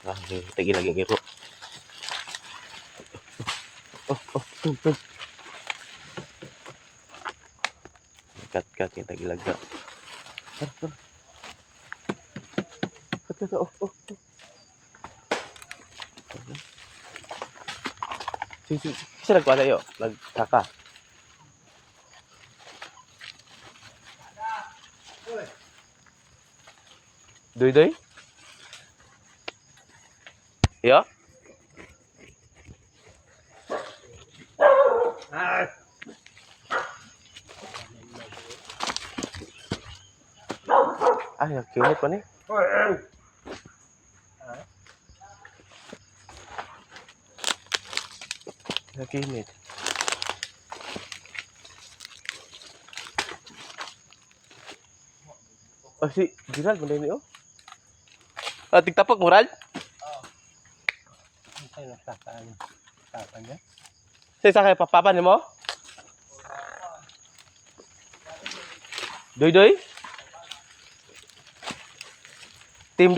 Ah, tagi lagi ngiro. Oh, tum, tum. Kat kat yung tagilaga. Tara, tara. Kat kat, oh. Sige, sige. Kasi nagkuha na iyo. Nagtaka. Doy, doy? Ya? Ay, nakinit pa ni. Nakinit. Oh, si Gerald, malay ni oh. Ah, tigtapak mo, Ral? Ay, nasasaan. Papa niya? Sa isa kay papapa ni mo? Doy, doy?